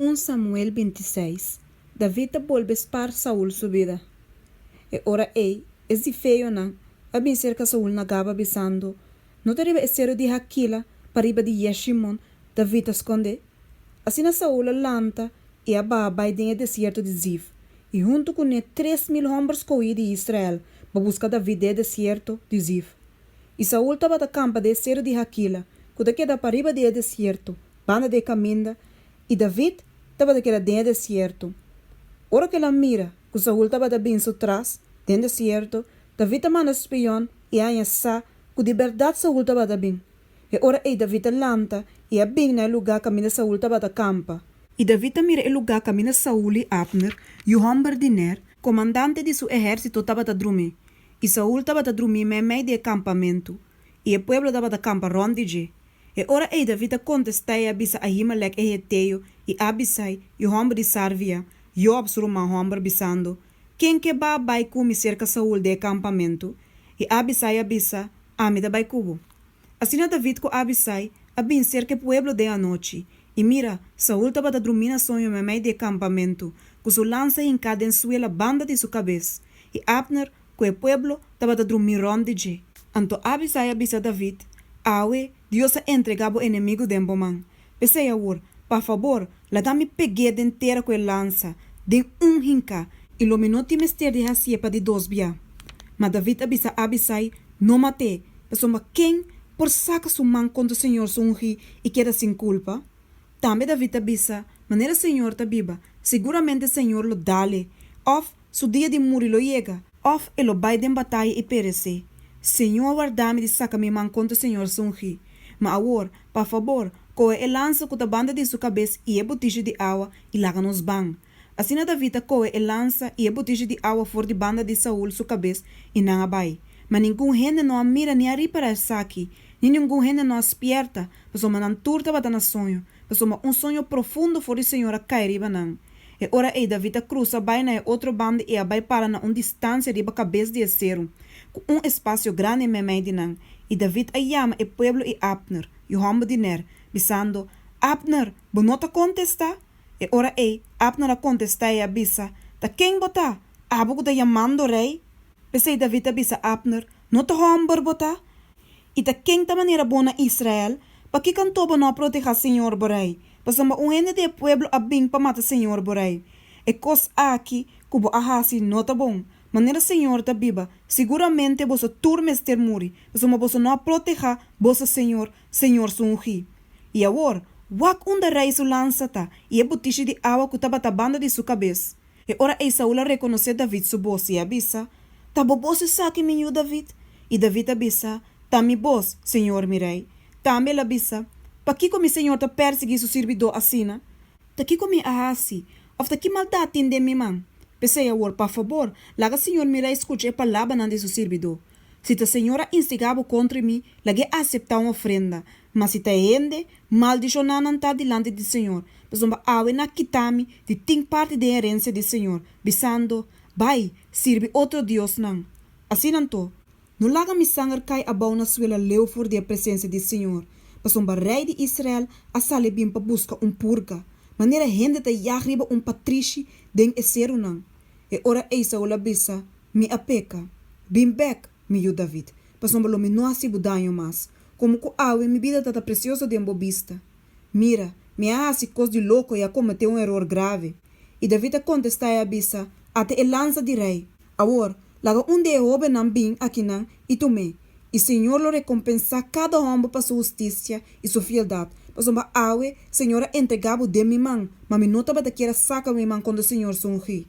Un Samuel 26 David ta bolbe spar Saul su bida E ora ei e zifeonan a bin serka Saul na Gaba, bisando, No ta riba e seru di Hakila, pariba di Jeshimon, David ta skondé? Asina Saul a lanta i a baha bai den e desierto di Zif, i huntu kuné 3000 hòmber skohí di Israel, pa buska David den e desierto di Zif. I Saul tabata kampa den e seru di Hakila, ku ta keda pariba di e desierto, banda di e kaminda, i David tabata keda den e desierto. Ora ku el a mira ku Saul tabata bini su tras den desierto, David a manda spiòn i a haña sa ku di bèrdat Saul tabata bin. E ora ei David a lanta i a bin na e lugá kaminda Saul tabata kampa. I David a mira e lugá kaminda Saul i Abner, yu hòmber di Ner, komandante di su ehérsito, tabata drumí, i Saul tabata drumí meimei di e kampamentu, i e pueblo tabata kampa rònt di dje. E ora ei David a kontestá i a bisa Ahimelèk e heteo i Abisai, yu hòmber di Sarvia, Joab su ruman hòmber, bisando, Ken ke ba bai ku mi serka Saul den e kampamentu? I Abisai a bisa, Ami ta bai ku bo. Asina David ku Abisai a bin serka e pueblo den anochi, i mira, Saul tabata drumí na soño meimei di e kampamentu, ku su lansa hinká den suela banda di su kabes, i Abner ku e pueblo tabata drumí rònt di dje. Anto Abisai a bisa David, Awe Dios a entregá bo enemigu den bo man. P'esei awor, pa fabor, laga mi peg'é den tera ku e lansa, den un hinká, i lo mi no tin mester di hasié pa di dos bia. Ma David a bisa Abisai, No mat'é, pasobra ken por saka su man kontra señor su ungí i keda sin kulpa? Tambe David a bisa, Manera señor ta biba, siguramente señor lo dal'é, òf su dia di muri lo yega, òf e lo bai den bataya i peresé. Señor warda mi di saka mi man kontra señor su ungí. Ma awor, pa fabor, kohe e lansa ku ta banda di su kabes i e butishi di awa i laga nos ban. Asina David a kohe e lansa i e butishi di awa for di banda di Saul su kabes i nan a bai. Ma ningun hende no a mira ni a ripará esaki, ni ningun hende no a spièrta, pasobra nan tur tabata na soño, pasobra un soño profundo for di señor a kai riba nan. E ora ei David a krusa bai na e otro banda i a bai para na un distansia riba kabes di e seru, ku un espasio grandi meimei di nan. I David a yama e pueblo i Abner, yu hòmber di Ner, bisando, Abner, bo no ta kontestá? E ora ei Abner a kontestá i a bisa, Ta ken bo ta, abo ku ta yamando rei? P'esei David a bisa Abner, No ta hòmber bo ta? I ta ken ta manera bo na Israel? Pakiko anto bo no a protehá señor bo rei? Pasobra un hende di e pueblo a bin pa mata señor bo rei. E kos aki ku bo a hasi no ta bon. Manera señor ta biba, siguramente boso tur mester muri, pasobra boso no a protehá boso señor, señor su ungí. I awor, wak unda rei su lansa ta i e butishi di awa ku tabata banda di su kabes. E ora ei Saul a rekonosé David su bos i a bisa, Ta bo bos esaki, mi yu David? I David a bisa, Ta mi bos, señor mi rei. Tambe el a bisa, Pakiko mi señor ta persiguí su sirbidó asina? Ta kiko mi a hasi, òf ta ki maldat tin den mi man? P'esei awor, pa fabor, laga señor mi rei skucha e palabranan di su sirbidó. Si ta señor a instigá bo kontra mi, lag'é aseptá un ofrenda, ma si ta e hende, maldishoná nan ta dilanti di señor, pasobra awe nan a kita mi di tin parti den herensia di señor, bisando, Bai, sirbi otro diosnan. Asina anto, no laga mi sanger kai abou na suela leu for di e presensia di señor, pasobra rei di Israel a sali bin pa buska un purga, manera hende ta yag riba un patrishi den e serunan. E ora ei Saul a bisa, Mi a peka. Bin bèk, mi yu David, pasobra lo mi no hasi bo daño mas, komo ku awe mi bida ta ta presioso den bo bista. Mira, mi a hasi kos di loko i a kometé un eror grave. I David a kontestá i a bisa, Ata e lansa di rei. Awor, laga un di e hóbennan bin akinan i tum'é, i señor lo rekompensá kada hòmber pa su hustisia i su fieldat, pasobra awe señor a entregá bo den mi man, ma mi no tabata kier a saka mi man kontra señor su ungí.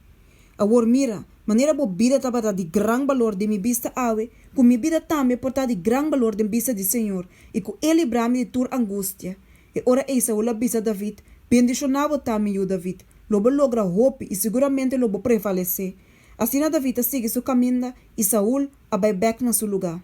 Awor mira, manera bo bida tabata di gran balor den mi bista awe, ku mi bida tambe por ta di gran balor den bista di señor, i ku E libra mi di tur angustia. E ora ei Saul a bisa David, Bendishoná bo ta, mi yu David, lo bo logra hopi i siguramente lo bo prevalesé. Asina David a sigui su kaminda i Saul a bai bèk na su lugá.